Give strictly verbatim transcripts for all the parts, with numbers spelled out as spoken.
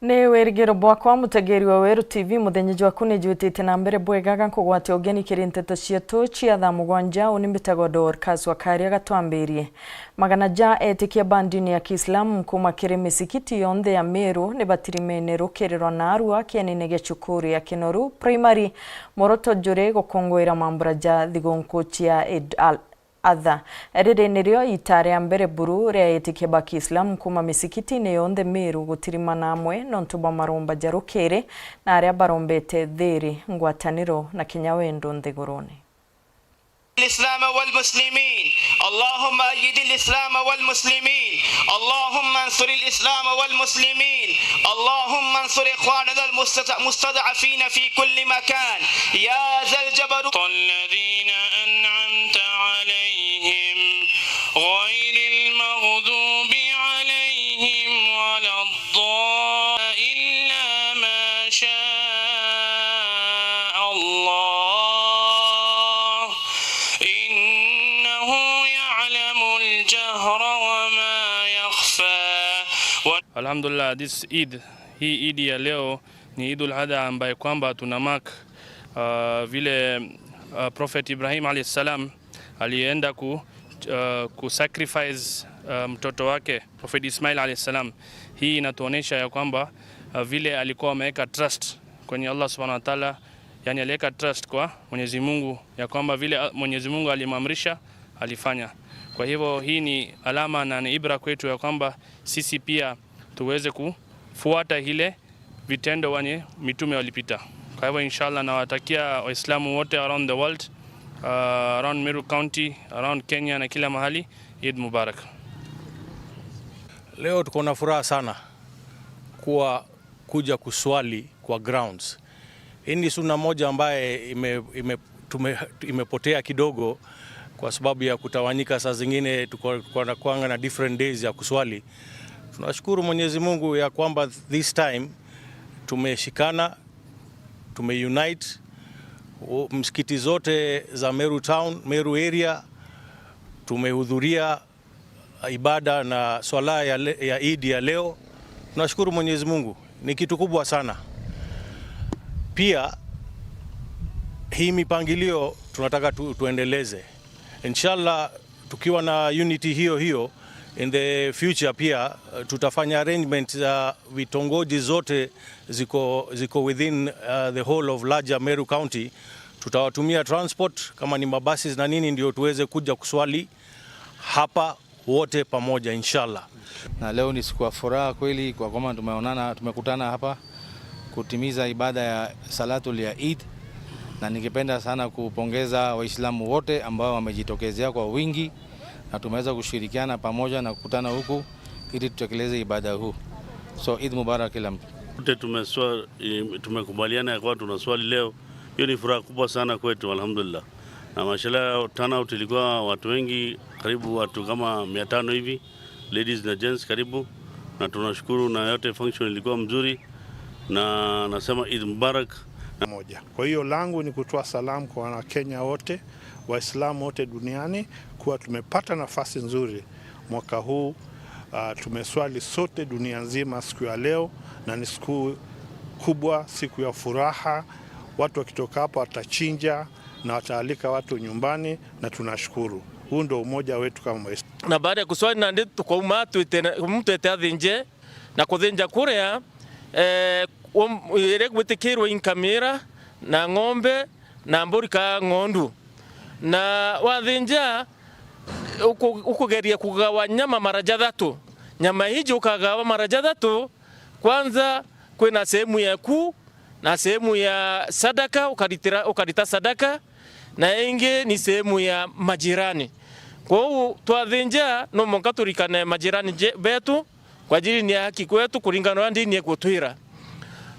Ni wirigiro bwakwa, mutegeri wa Weru T V, muthenya jwaku ni jwitite na mbere bwega ga nkugwatia ugeni kiri nteto cietu cia thaa mugwanja. Uni mbitagwa Dorcas Wakaria. Gatwambirie. Magana ja etikia ba ndini ya Kiislamu kuma kiri misikiti yonthe ya Meru ni batirimene rukirirwa naarua kienine gia cukuru ya Kinoru Primary, mworoto juri gukunguira mambura ja thigunku cia Eid al-Adha. Riri nirio ita ria mbere buru ria etikia ba Kiislamu kuma misikitine yonthe Meru gutirimana amwe nontu bwa maromba ja rukiri na aria barombete thiri, ngwataniro na kinya wendo nthigurune. الإسلام والمسلمين. اللهم أيد الإسلام والمسلمين. اللهم انصر الإسلام والمسلمين. اللهم انصر إخواننا المستض-، المستضعفين في كل مكان. يا ذا الجبروت. الذين أنعمت عليهم غير المغضوب عليهم ولا الضالين. إلا ما شاء الله. إنه يعلم الجهر وما يخفى. Alhamdulillah, this Eid, hii Eid ya leo ni Eidul Adha ambaye kwamba tuna mark, uh, vile, uh, Prophet Ibrahim alayhi salam alienda ku, uh, ku sacrifice, uh, mtoto wake Prophet Ismail alayhi salam. Hii inatuonesha ya kwamba, uh, vile alikuwa ameweka trust kwenye Allah Subhanahu wa Ta'ala, yani aliweka trust kwa Mwenyezi Mungu, ya kwamba vile, uh, Mwenyezi Mungu alimwamrisha, alifanya. Kwa hivyo hii ni alama na ni ibra kwetu ya kwamba sisi pia tuweze kufuata ile vitendo wenye mitume walipita. Kwa hivyo, inshallah, nawatakia Waislamu wote around the world, uh, around Meru County, around Kenya na kila mahali, Eid Mubarak. Leo tuko na furaha sana kuwa kuja kuswali kwa grounds. Hii ni sunna moja ambaye ime-, ime-, tume-, imepotea kidogo kwa sababu ya kutawanyika. Saa zingine tuko, tuko na kuanga na different days ya kuswali. Tunashukuru Mwenyezi Mungu ya kwamba this time tumeshikana, tumeunite. U-, msikiti zote za Meru Town, Meru area, tumehudhuria ibada na swala ya le-, ya Eid ya leo. Tunashukuru Mwenyezi Mungu, ni kitu kubwa sana. Pia, hii mipangilio tunataka tu-, tuendeleze. Inshallah, tukiwa na unity hiyo hiyo, in the future pia, eh, tutafanya arrangement za vitongoji zote ziko, ziko within, uh, the whole of larger Meru County. Tutawatumia transport, kama ni mabuses na nini, ndio tuweze kuja kuswali hapa wote pamoja, inshallah. Na leo ni siku ya furaha kweli kwa kwamba tumeonana, tumekutana hapa kutimiza ibada ya Salatul ya Eid, na ningependa sana kupongeza Waislamu wote ambao wamejitokezea kwa wingi na tumeweza kushirikiana pamoja na kukutana huku ili tutekeleze ibada huu. So, Eid Mubarak kila mtu. Wote tumeswa-, i-, tumekubaliana ya kwamba tunaswali leo. Hiyo ni furaha kubwa sana kwetu, alhamdulillah. Na mashallah, turnout ilikuwa watu wengi, karibu watu kama mia tano hivi, ladies na gents karibu. Na tunashukuru na yote function ilikuwa mzuri. Na nasema Eid Mubarak. Moja. Kwa hiyo langu ni kutoa salamu kwa Wanakenya wote, Waislamu wote duniani, kuwa tumepata nafasi nzuri mwaka huu. Ah, tumeswali sote dunia nzima siku ya leo, na ni siku kubwa, siku ya furaha. Watu wakitoka hapa watachinja na wataalika watu nyumbani, na tunashukuru. Huu ndio umoja wetu kama Waislamu. Na baada ya kuswali nandi tukauma twite na, mtu ete athinje, na kuthinja kuria, eh, um, iria igwitikirwe i nkamira, na ng'ombe, na mburi ka ng'ondu. Na wathinja, uku-, ukugeria kugawa nyama mara jathatu. Nyama iji ukagawa mara jathatu, kwanza kwina sehemu yaku, na sehemu ya sadaka ukaritira, ukarita sadaka, na ingi ni sehemu ya majirani. Kwou twathinja, no mwanka turikane majirani je-, betu, kwa ajili ni ya haki kwetu kuringana na ndini ikutwira.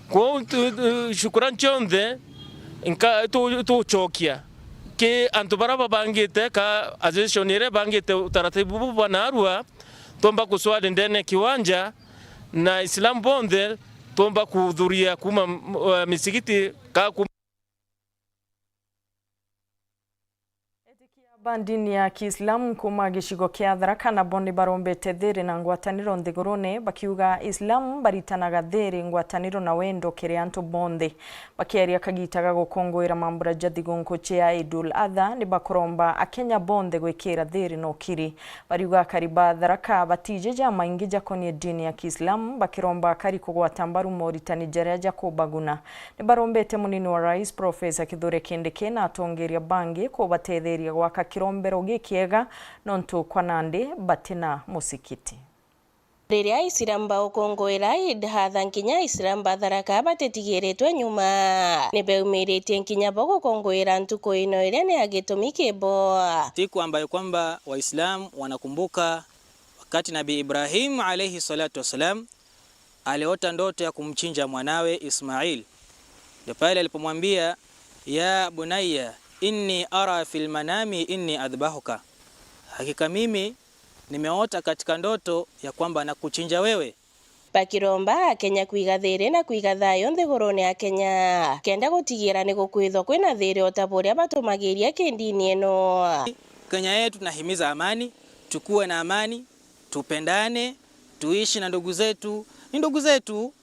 Kwou tu-, tu-, shukurani cionthe nka-, tu-, tucokia ki antu bara babangite ka association iria ibangite utaratibu bubu bwa narua, twomba kuswali ndene kiwanja, na Islamu bonthe twomba kuhudhuria kuma m-, eh, misigiti ka kuma Etikia Ba ndini ya Kiislamu kuuma gicigo kia Tharaka nabo ni barombete thiiri na ngwataniro nthigurune, bakiuga Islamu baritanaga thiiri, ngwataniro na wendo kiri antu bonthe. Bakiaria kagita ga gukunguira mambura ja thigunku cia Eidul Adha, ni bakuromba Akenya bonthe gwikira thiiri na ukiri. Bariuga akari ba Tharaka batiji jamaingi jakonie dini ya Kiislamu, bakiromba akari kugwata mbaru moritani jaria jakubaguna. Ni barombete munini wa rais Professor Kithure Kindiki na atongeria bangi kubatetheria gwaka kirombero gikiega, nontu kwa nandi batina musikiti. Riria Aisilamu bagukunguira Eid Adha, kinya Aisilamu ba Tharaka batitigiritwe nyuma. Ni beumiritie kinya bo gukunguira ntuku ino iria ni ya gitumi kibo. Siku ambayo kwamba Waislamu wanakumbuka wakati Nabii Ibrahim alayhi salatu wassalam aliota ndoto ya kumchinja mwanawe Ismail. Ndio pale alipomwambia, "Ya bunayya, inni ara fil manami inni adhbahuka." Hakika mimi nimeota katika ndoto ya kwamba nakuchinja wewe. Bakiromba Akenya kwiga thiiri na kwiga thayu nthigurune ya Kenya, kenda gutigira ni gukwithwa kwina thiiri o ta buria batumagiria ki ndini ino. Kenya yetu tunahimiza amani, tukuwe na amani, tupendane, tuishi na ndugu zetu. Ni ndugu zetu,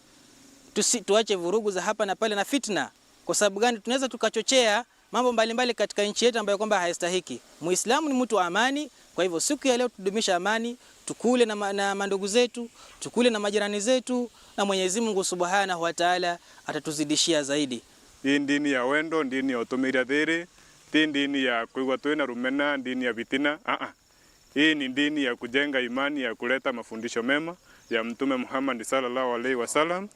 tusi-, tuache vurugu za hapa na pale na fitna. Kwa sababu gani? Tunaweza tukachochea mambo mbalimbali katika nchi yetu ambayo kwamba hayastahiki. Muislamu ni mtu wa amani, kwa hivyo siku ya leo tudumisha amani, tukule na ma-, na mandugu zetu, tukule na majirani zetu, na Mwenyezi Mungu Subhanahu wa Ta'ala atatuzidishia zaidi. Hii ndini ya wendo, ndini ya utumiria thiiri, ti ndini ya kwigua twina rumena, ndini ya fitina. Aa. Hii ni dini ya kujenga imani, ya kuleta mafundisho mema ya Mtume Muhammad sallallahu alaihi wasallam,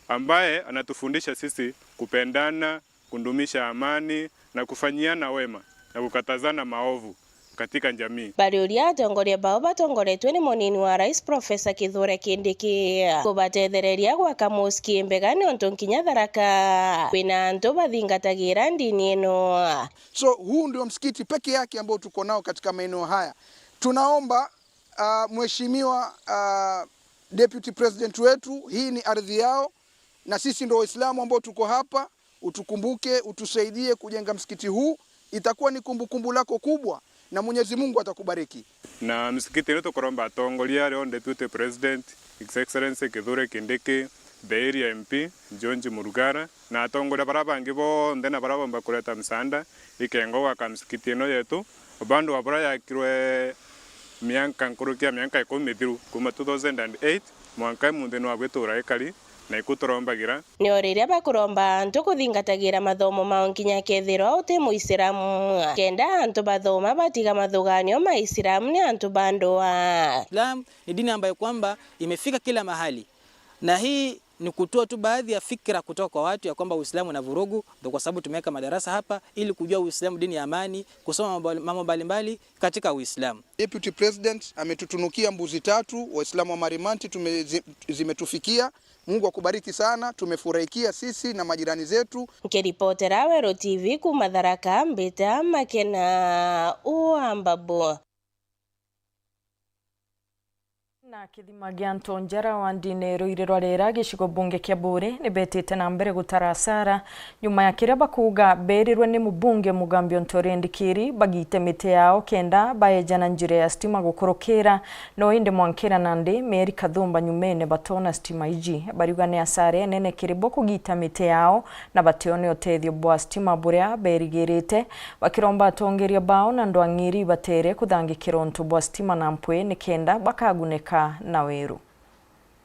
ambaye anatufundisha sisi kupendana, kudumisha amani na kufanyiana wema na kukatazana maovu katika jamii. Bariuria atongoria bao batongoretwe ni munini wa rais Professor Kithure Kindiki kubatethereria gwaka mosque mbega, niuntu nkinya Tharaka kwina antu bathingatagira ndini ino. So, huu ndio msikiti peke yake ambao tuko nao katika maeneo haya. Tunaomba, ah, mheshimiwa, ah, deputy president wetu, hii ni ardhi yao, na sisi ndio Waislamu ambao tuko hapa, utukumbuke, utusaidie kujenga msikiti huu. Itakuwa ni kumbukumbu lako kubwa, na Mwenyezi Mungu atakubariki. Na msikiti ni tukuromba atongoria aria o Deputy President, His Excellency Kithure Kindiki, the area M P, George Murugara, na atongoria baria bangi bonthe na baria bomba kureta msaada, ikenga gwaka msikiti ino yetu, bandu wa buria yakirwe mianka nkuruki ya mianka ikumi mithiru, kuma two thousand and eight, mwanka imunthi nwa bwitura ikari, na iku turombagira. Nio riria bakuromba antu kuthingatagira mathomo mao nkinya kethirwa uti Muislamu, kenda antu bathoma batiga mathuganio ma Islamu ni antu ba ndua. Islam ni dini ambayo kwamba imefika kila mahali, na hii ni kutoa tu baadhi ya fikra kutoka kwa watu ya kwamba Uislamu una vurugu, ndio kwa sababu tumeweka madarasa hapa ili kujua Uislamu dini ya amani, kusoma mambo, mambo mbalimbali katika Uislamu. Deputy President ametutunukia mbuzi tatu, Waislamu wa Marimanti tume-, zi-, zimetufikia. Mungu akubariki sana, tumefurahikia sisi na majirani zetu. Nkiripotera Weru T V kuma Tharaka, mbita Makena wa Mbabu. Na kithima gia Ntonjara wa ndini ruiri rwa Rera, gicigo bunge kia Buuri, ni betite na mbere gutara asara nyuma ya kiria bakuuga berirwe ni mubunge Mugambi Ontore Ndikiri bagite miti yao kenda baejana njira ya stima gukurukira. No indi mwankira nandi mieri kathumba nyumene batona stima iji. Bariuga ni asara inene kiri bo kugita miti yao na batione utethio bwa stima buria berigirite, bakiromba atongeria bao na ndwang'iri ibatere kuthangikira untu bwa stima na mpwi nikenda bakaguneka na weru.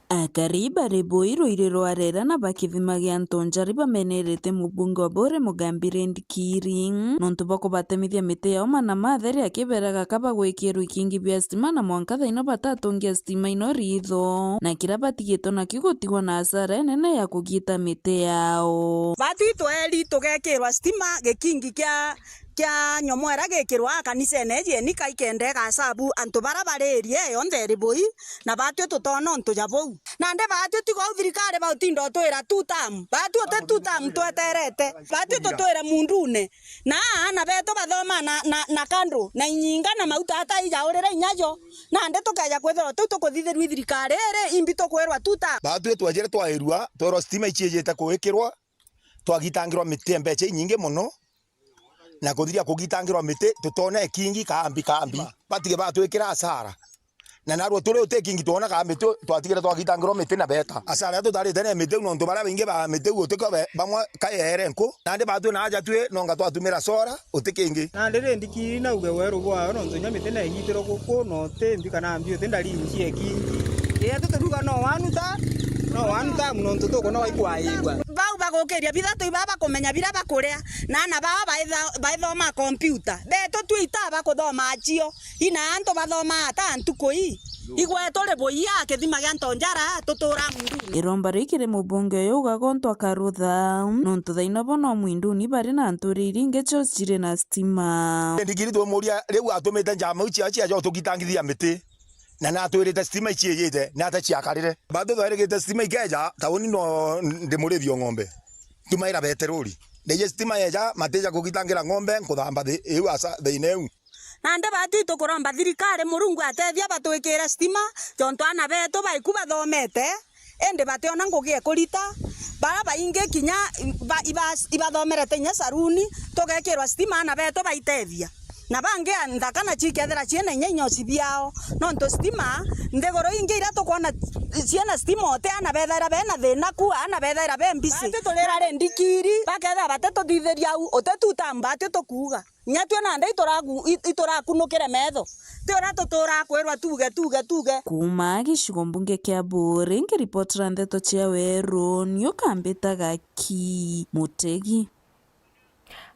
Akari bari Buuri ruiri rwa Rera na ba kithima gia Ntonjara bamenerete mubunge wa Buuri Mugambi Ndikiri nontu bwa kubatemithia miti yao mana matheri akibera gaka bagwikirwa ikingi bia stima na mwanka thaino batatungia stima ino ritho, na kiria batigitwe nakio gutigwa na asara inene ya kugita miti yao. Batwi tweri tugekirwa stima gikingi kia kia nyomwera gikirwa kanisene iji eni kaikenda igacabu antu bara bari area yonthe iri bui, na batwi tutona untu ja buu. Nandi batwi tiga u thirikari bautinda utwira two term. Batwi uti two term tweterete. Batwi tutwire mundune. Na aana betu bathoma na, na, na kando, na inyinga na mauta ataija urire inya jo. Nandi tukeja kwithirwa tiu tukuthithirua i thirikari iri, imbi tukwirwa two term. Batwi twejire twairua, twerwa stima iciijite kuikirwa, twagitangirwa miti ya mbeca inyingi mono. na kuthiria kugitangirwa miti, tutone kingi kambi kambi. Batige batwikira asara. Na narua turi uti kingi twona kambi tu, twatigire twagitangirwa miti na beta. Asara iria tutarite ni miti u, nontu baria baingi ba miti u utikio be-, bamwe kayeere nku. Nandi batwi na aja twi, nonga twatumira sora, uti kingi. Nandi ri ndikiri nauge weru bwayo, nontu inya miti na igitirwe guku, na uti mbi kana mbi, uti ndari ingi e kingi. Ii, tuturuga no one term, no one term, nontu tukwona waikwaigua. Bau bagukiria bithatu ibaa bakumenya biria bakuria, na ana bao baitha-, baithoma kompiuta. Betu twi ita bakuthoma acio. Ina antu bathomaa ata ntuku ii? Igwe turi buia kithima gia ntonjara, tutura munduni. Iromba rikiri mubunge uyu ugagontwa karutha, nontu thaino bo no mwinduni bari na ntuuri iria ingi cio ciri na stima. Ndikiri tumuria riu atumite njama iu cia, cia jo tugitangithia miti, na natwirite stima iciijite, nata ciakarire. Batuthairigite stima ikeja, tauni no ndimurithio ng'ombe. Ntumaira beterori. Ndeje stima yeja, matija kugitangira ng'ombe, nkuthamba thi-, iu asa, thiina iu. Nandi batwi tukuromba thirikari Murungu atethia batwikire stima, jontu ana betu baiku bathomete, indi bationa ngugi e kurita. Baria baingi kinya ba-, iba-, ibathomerete inya saruni, tugekirwa stima ana betu baitethia. Na bangi a nthaka nacio ikethira ciina inya inyosi biao, nontu stima, nthiguru ingi iria tukwona ciina stima, uti ana bethaira bena thina ku, ana bethaira be mbisi. Batwi turira ri ndikiri, bakethira batituthithiria u, uti tuta mbatwi tukuuga. Inya twi nandi ituragu-, i-, iturakunukire metho. Ti uria tuturaa kwirwa tuuge, tuuge, tuuge. Kuuma gicigo mbunge kia Buuri, nkiripotera ndeto cia Weru, ni ukambitaga ki Mutegi.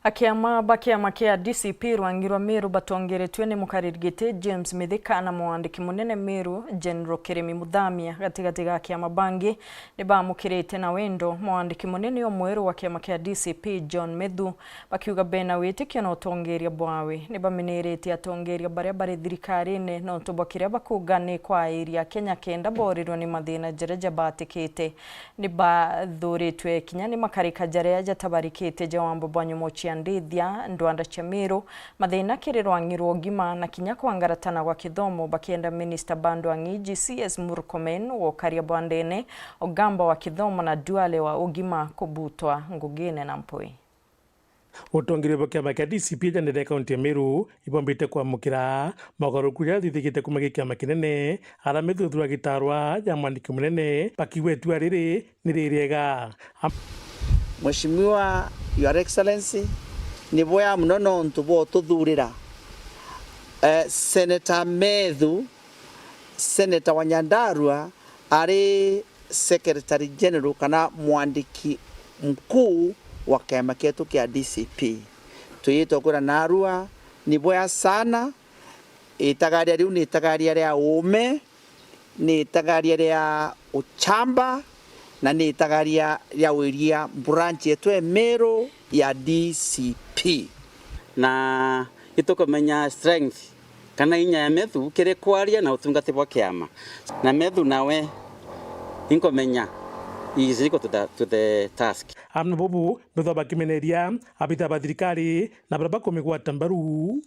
Akiama ba kiama kia D C P rwangi rwa Meru batongeretue ni mukariri giti James Mithika na mwandiki munene Meru General Kirimi Muthamia, gatigati ga akiama bangi, ni baamukirite na wendo mwandiki munene umweru wa kiama kia D C P John Methu. Bakiuga bena witikio na utongeria bwawe. Ni bameneretie atongeria baria bari thirikarine nontu bwa kiria bakuuga ni kwairia Kenya kenda boorerwa ni mathina jaria jabatikite. Ni bathuritwe kinya ni makarika jaria jatabarikite ja wamba bwa nyomo cia ndithia, ndwanda cia Meru, mathina kiri rwang'i rwa ugima na kinya kwangaratana gwa kithomo, bakienda minista ba ndwang'i G C S Murkomen wa ukaria bwa ndene, ugamba wa kithomo na Duale wa ugima kubutwa ngugine na mpwi. Utongeria bwa kiama kia D C P ja ndene ya kaunti ya Meru ibombite kwamukira mogaruruku jaria jathithikite kuuma gi kiama kinene, aria Methu Thuura Gitarwa ja mwandiki munene, bakiuga itua riri ni ririega. Am- Mheshimiwa Your Excellency, ni bwea mono nontu bwa ututhurira, eh, Senator Methu, Senator wa Nyandarua, ari Secretary General kana mwandiki mkuu wa kiama kietu kia D C P. Twiyite kwira narua ni bwea sana. Itagaria riu ni itagaria ria uume, ni itagaria ria uchamba, na ni itagaria ria wiria branch yetu e Meru ya D C P. Na itukumenya strength kana inya ya Methu kiri kwaria na utungati bwa kiama. Na Methu nawe inkumenya he is equal to the, to the task. Amwe bobu, Methu bakimeneria abita ba thirikari na baria bakumigwata mbaru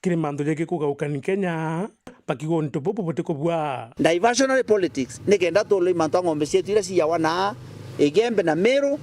kiri mantu jegii kugaukani Kenya, bakiuga untu bubu butikubua. Diversionary politics, nikenda tulwe mantu a ng'ombe cietu iria ciyawa na Igembe na Meru,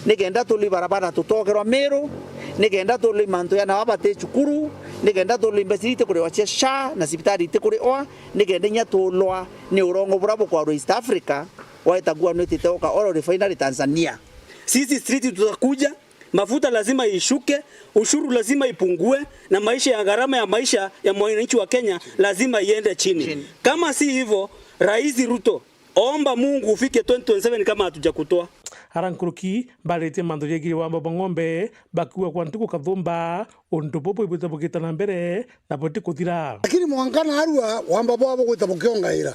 nikenda tulwe barabara tutogerwa Meru, nikenda tulwe mantu ya na baba bati cukuru, nikenda tulwe mbeca iria itikuriwa cia SHA na cibitari itikuriwa, nikenda inya tulwa ni urongo buria bukwarwa East Africa, waitagua nwitite uka oil refinery Tanzania. Sisi street tutakuja, mafuta lazima ishuke, ushuru lazima ipungue, na maisha ya gharama ya maisha ya mwananchi wa Kenya lazima iende chini. Chini. Kama si hivyo, Rais Ruto, omba Mungu ufike twenty twenty-seven kama hatujakutoa. Ara nkuruki baritie mantu jegii wamba bwa ng'ombe, bakiuga kwa ntuku kathumba, untu bubu ibwite bugita na mbere na butikuthira. Lakini mwanka narua wamba bwao bugwita bukiongaira.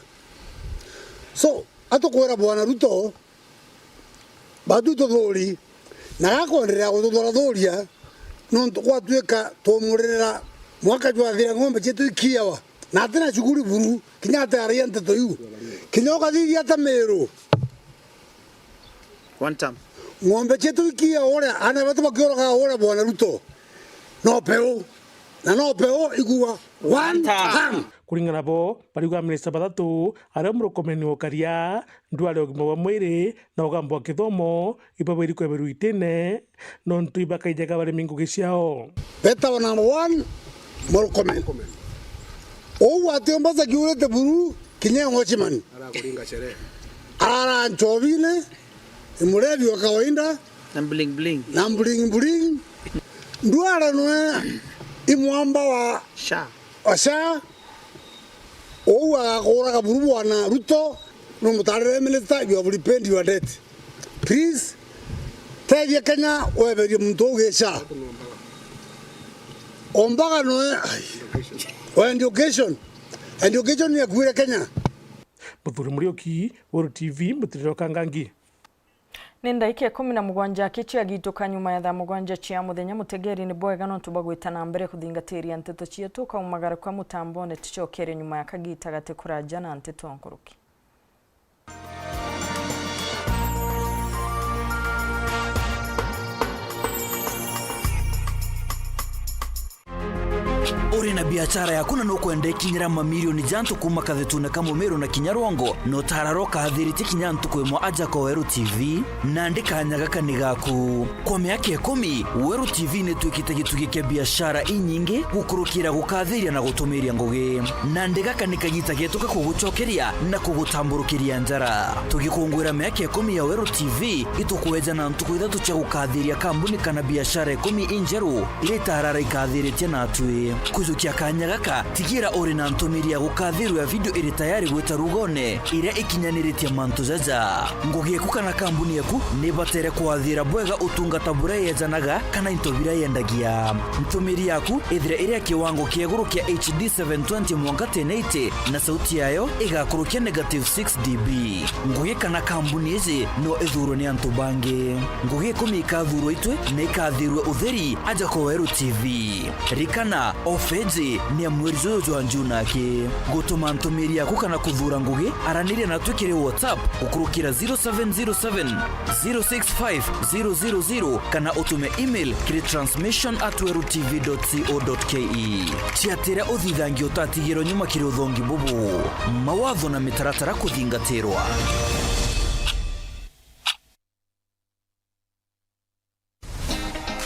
So, atukwira Bwana Ruto, batu tuthuri, na gakwenderea gututhora thuria, nontu gwatuika twamuririra mwaka jwathira ng'ombe cietu ikiawa, na atina cukuru buru, kinya ataragia nteto iu. Kinya ukathithia ata Meru. One term. Ng'ombe cietu ikiawa uria, ana betu bakioroga uria Bwana Ruto. No peu. Na no peu igua one term. Kuringana nabo, bariuga aminista bathatu aria Murkomen wa ukaria, ndwari ya ugima bwa mwiri na ugamba wa kithomo ibabairi kweberwa itine, nontu ibakaijaga baremi ngugi ciao. Beta wa number one, Murkomen. Uu atiumba sakiurite buru, kinya ng'ochimani. Arakuringa sherehe. Ara nchovine, imurebi wa kawaida. Na bling bling. Na bling bling. Ndwara nwe imwamba wa Sha. Wa Sha. Uu agakuraga buru bwana Ruto, no mutarire minister, you have repaid your debt. Please, tethia Kenya, weberie muntu uu gicha. Ombaga noe, ai. O education. Education ni akuire Kenya. Muthuri Muriuki, Weru T V, Mutiriro Kangangi. Ni ndaika ikumi na mugwanja aki ciagituka nyuma ya thaa mugwanja cia muthenya. Mutegeri, ni bwega nontu bwa gwita na mbere kuthingatiria nteto cietu. Ukaumagara kwa mutambone, tucokere nyuma ya kagita gati kuraja na nteto nkuruki. Uri na biachara yaku na nukwenda ikinyira mamirioni ja antu kuma kathetune ka Mumiru na kinya Rwongo, na utara rwa ukathiritie kinya ntuku imwe aja kwa Weru T V, nandi kanya gaka ni gaku. Kwa miaka ikumi, Weru T V ni twikite gitugi kia biachara inyingi gukurukira gukathiria na gutumiria ngugi. Nandi gaka ni kagita getu ga kugucokeria na kugutamburukiria njara. Tugikungwira miaka ikumi ya Weru T V, itukweja na ntuku ithatu cia gukathiria kambuni kana biashara ikumi injeru iria itarara ikathiritie natwi. Kujukia kanya gaka, tigira uri na ntumiri ya gukathirwa ya video iri tayari gwita rugone iria ikinyaniritie mantu jaja. Ngugi eku kana kambuni eku ni ibatere kwathira bwega utungata buria yejanaga kana into biria yendagia. Ntumiri yaku ithire iri ya kiwango kia iguru kia H D seven twenty mwanka ten eighty, na sauti yayo igakurukia negative six D B. Ngugi kana kambuni iji no ithurwe ni antu bangi. Ngugi ikumi ikathurwa itwe na ikathirwe utheri aja kwa Weru T V. Rikana, ofa iji ni ya mweri juju jwa June aki. Gutuma ntumiri yaku kana kuthura ngugi, araniria natwi kiri WhatsApp gukurukira zero seven zero seven, zero six five, zero zero zero, kana utume email kiri transmission at weru T V dot co dot K E. Ciatira uthithangia utatigira nyuma kiri uthongi bubu. Mawatho na mitaratara kuthingatirwa.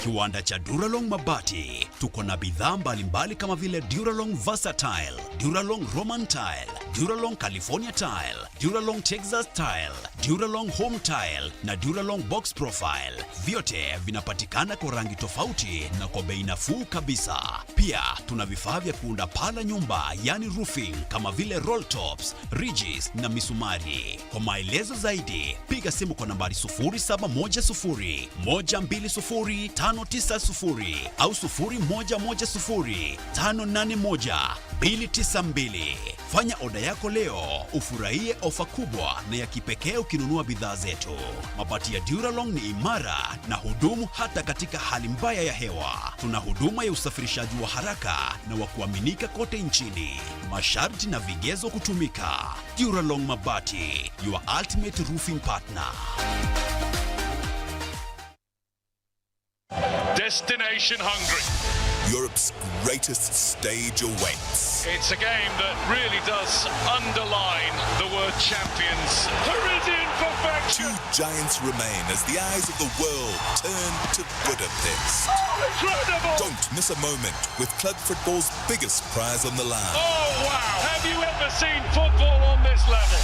Kiwanda cha Duralong Mabati. Tuko na bidhaa mbalimbali kama vile Duralong Versatile, Duralong Roman Tile, Duralong California Tile, Duralong Texas Tile, Duralong Home Tile na Duralong Box Profile. Vyote vinapatikana kwa rangi tofauti na kwa bei nafuu kabisa. Pia tuna vifaa vya kuunda paa la nyumba, yani roofing, kama vile roll tops, ridges na misumari. Kwa maelezo zaidi, piga simu kwa nambari sufuri saba moja sufuri, moja mbili sufuri, tano tisa sufuri au sufuri moja moja sufuri, tano nane moja, mbili tisa mbili. Fanya oda yako leo, ufurahie ofa kubwa na ya kipekee ukinunua bidhaa zetu. Mabati ya Duralong ni imara na hudumu hata katika hali mbaya ya hewa. Tuna huduma ya usafirishaji wa haraka na wa kuaminika kote nchini. Masharti na vigezo kutumika. Duralong Mabati, your ultimate roofing partner. Destination Hungary. Europe's greatest stage awaits. It's a game that really does underline the word champions. Parisian perfection. Two giants remain as the eyes of the world turn to Budapest. Incredible! Don't miss a moment with club football's biggest prize on the line. Oh, wow! Have you ever seen football on this level?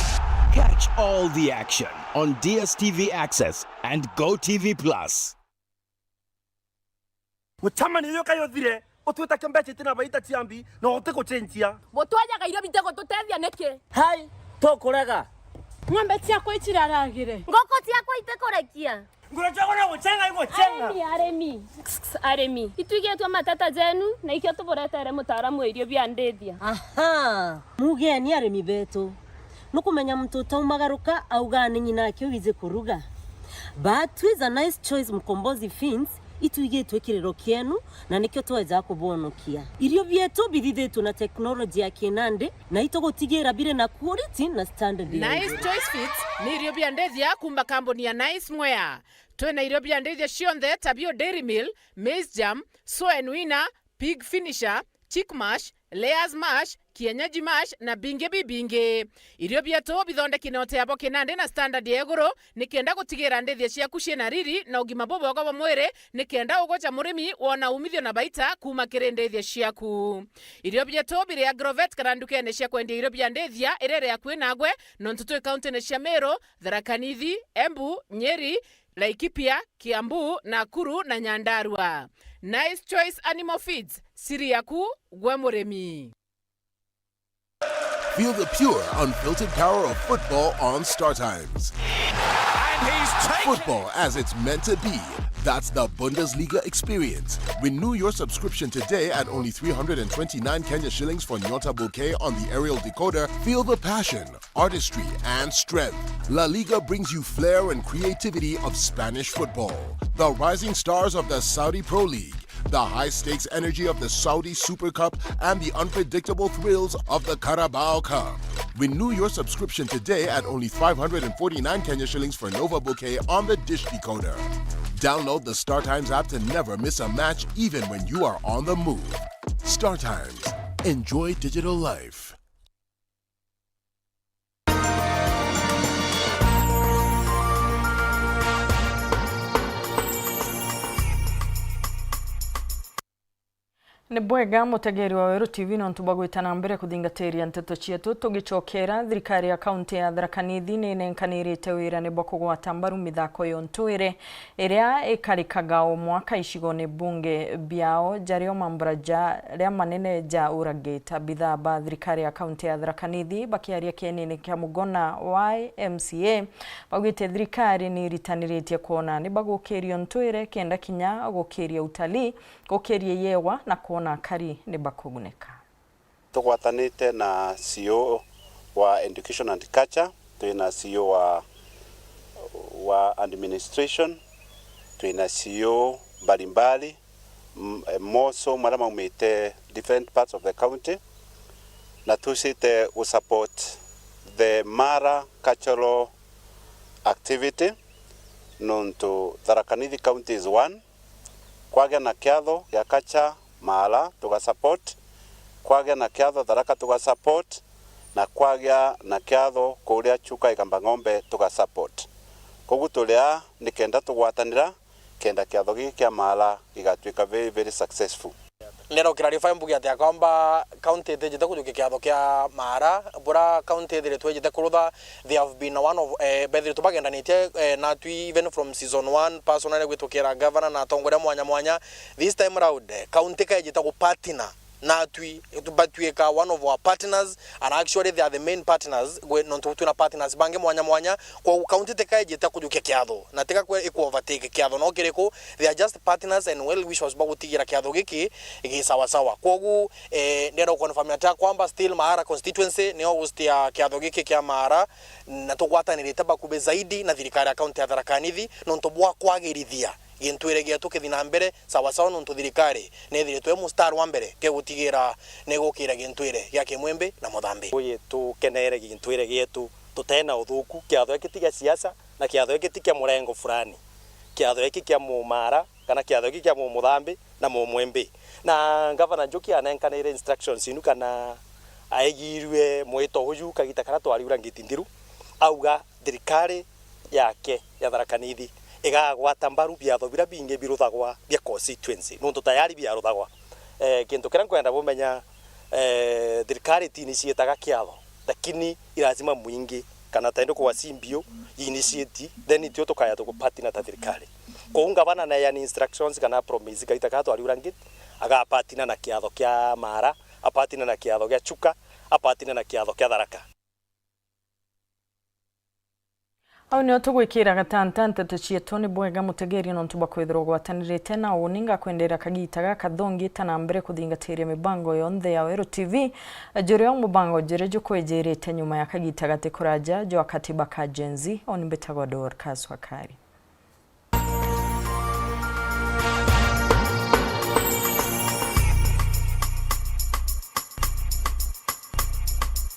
Catch all the action on D S T V Access and Go T V Plus. Mucemanio uyu kai uthire, utwita kio mbeca itina baita cia mbi, na uti gucenjia. Butwajaga irio bite gututethia niki? Hai, tukurega. Ng'ombe ciakwa iciraragire. Ngoko ciakwa itikurekia. Nguru ciakwa no gucenga igucenga. Arimi, arimi. Arimi. Itwigitwe mateta jenu, na ikio tuburetere mutaaramu wa irio bia ndithia. Aha, mugeni arimi betu. Nukumenya muntu utaumagaruka augaa ni ng'ina ake wiji kuruga. But with a nice choice Mkombozi Feeds, itwigitwe kiriro kienu, na nikio tweja kubwonokia. Irio bietu bithithitwe na teknoloji ya kinandi, na itugutigira biri na quality na standard ya iguru. Nice Choice Feeds ni irio bia ndithia kuma kambuni ya Nice Mwea. Twina irio bia ndithia cionthe ta bio Dairy Meal, Maize Germ, Soen Winner, Pig Finisher, chick mash, layers mash, kienyeji mash na bingi bibingi. Irio bietu bithondeki na uteabo kinandi na standard ya iguru, nikenda gutigira ndithia ciaku ciina riri na ugima bubwega bwa mwiri, nikenda ugwe ja murimi wona umithio na baita kuuma kiri ndithia ciaku. Irio bietu biri Agrovet kana ndukene cia kwendia irio bia ndithia iria iri akui nagwe, nontu twi kauntine cia Meru, Tharaka Nithi, Embu, Nyeri, Laikipia, Kiambu, Nakuru na Nyandarua. Nice Choice Animal Feeds, siri yaku gwe murimi. Feel the pure, unfiltered power of football on Star Times. And he's taken Football as it's meant to be. That's the Bundesliga experience. Renew your subscription today at only three hundred and twenty-nine Kenya shillings for Nyota Bouquet on the aerial decoder. Feel the passion, artistry, and strength. La Liga brings you flair and creativity of Spanish football. The rising stars of the Saudi Pro League, the high-stakes energy of the Saudi Super Cup, and the unpredictable thrills of the Carabao Cup. Renew your subscription today at only five hundred and forty-nine Kenya shillings for Nova Bouquet on the dish decoder. Download the Star Times app to never miss a match, even when you are on the move. Star Times. Enjoy digital life. Ni bwega mutegeri wa Weru T V nontu bwa gwita na mbere kuthingatiria nteto cietu. Tugicokera, thirikari ya kaunti ya Tharaka Nithi ni inenkanirite wirane bwa kugwata mbaru mithako yontwire iria ikarikaga o mwaka icigone bunge biao, jario mambura jaria manene ja uragita. Abithaa ba thirikari ya kaunti ya Tharaka Nithi bakiaria kienini kia Mugona wa M C A, baugite thirikari ni iritaniritie kwona ni bagukiria untwire kenda kinya gukiria utalii, gukiria iyewa na kwona akari ni bakuguneka. Tugwatanite na C E O wa Education and Culture, twina C E O wa, wa Administration, twina C E O mbalimbali, m-, eh, moso maria maumite different parts of the county, na tucite gu support the Mara cultural activity, nontu Tharaka Nithi County is one. Kwagia na kiatho gia culture Mara, tuga support. Kwagia na kiatho Tharaka, tuga support. Na kwagia na kiatho kuria Chuka Igamba Ng'ombe, tuga support. Koguo turi aa nikenda tugwatanira, kenda kiatho giki kia Mara gigatuika very, very successful. Ndenda gukirarify mbuge ati akomba county itijite kujukia kiatho kia Mara, bura county ithiritwe ijite kurutha, they have been one of, eh, bethiritwe bagendanitie, eh, natwi even from season one, personally gwitwa kira governor na atongoria mwanya mwanya. This time round, eh, county kaijite gupartner natwi, batuika one of our partners, and actually they are the main partners, gwe, nontu twina partners bangi mwanya mwanya. Kwa county tikaijite kujukia kiatho, na tika kwe iku overtake kiatho no kiriku, they are just partners and well wishers ba gutigira kiatho giki gi sawa sawa. Kwogu, eh, ndenda guconfirm ati kwamba still Mara constituency nio host ya kiatho giki kia Mara, na tugwatanirite bakubi zaidi na thirikari ya county ya Tharaka Nithi nontu bwa kwagirithia gintwire gietu kithi na mbere sawa sawa, nontu thirikari nethiritwe mustari wa mbere ke gutigira ni gukira gintwire gia Kimwimbi na Muthambi. Uyi tukenere gintwire gietu tutena uthuku. Kiatho giki ti gia siasa na kiatho giki ti kia murengo fulani. Kiatho giki kia Mumara kana kiatho giki kia Mumuthambi na Mumwimbi. Na Ngavana Njuki anenkanire instructions inu kana aigirue mwito uju kagita karia twariura ngiti nthiru, auga thirikari yake ya Tharaka Nithi igagwata mbaru biatho biria bingi biruthagwa bia constituency, nontu tayari biaruthagwa. Eh, kintu kiria nkwenda bumenya, eh, thirikari ti initiataga kiatho, lakini i lazima mwingi kana ta indi kwa C B O initiate, then itio tukaya tukupartner ta thirikari. Kou ngavana neani instructions kana promise kaita ka twariura ngiti, agapartner na kiatho kia Mara, apartner na kiatho gia Chuka, apartner na kiatho kia Tharaka. Au nio tugwikira gatanta nteto cietu. Ni bwega mutegeri nontu bwa kwithirwa ugwatanirite na uni. Ngakwendera kagita gaka thongi ta na mbere kuthingatiria mibango yonthe ya Weru T V. Jurio mubango jiri jukwijirite nyuma ya kagita gati kuraja jwa katiba ka Gen Z. Uni mbitagwa Dorcas Wakari.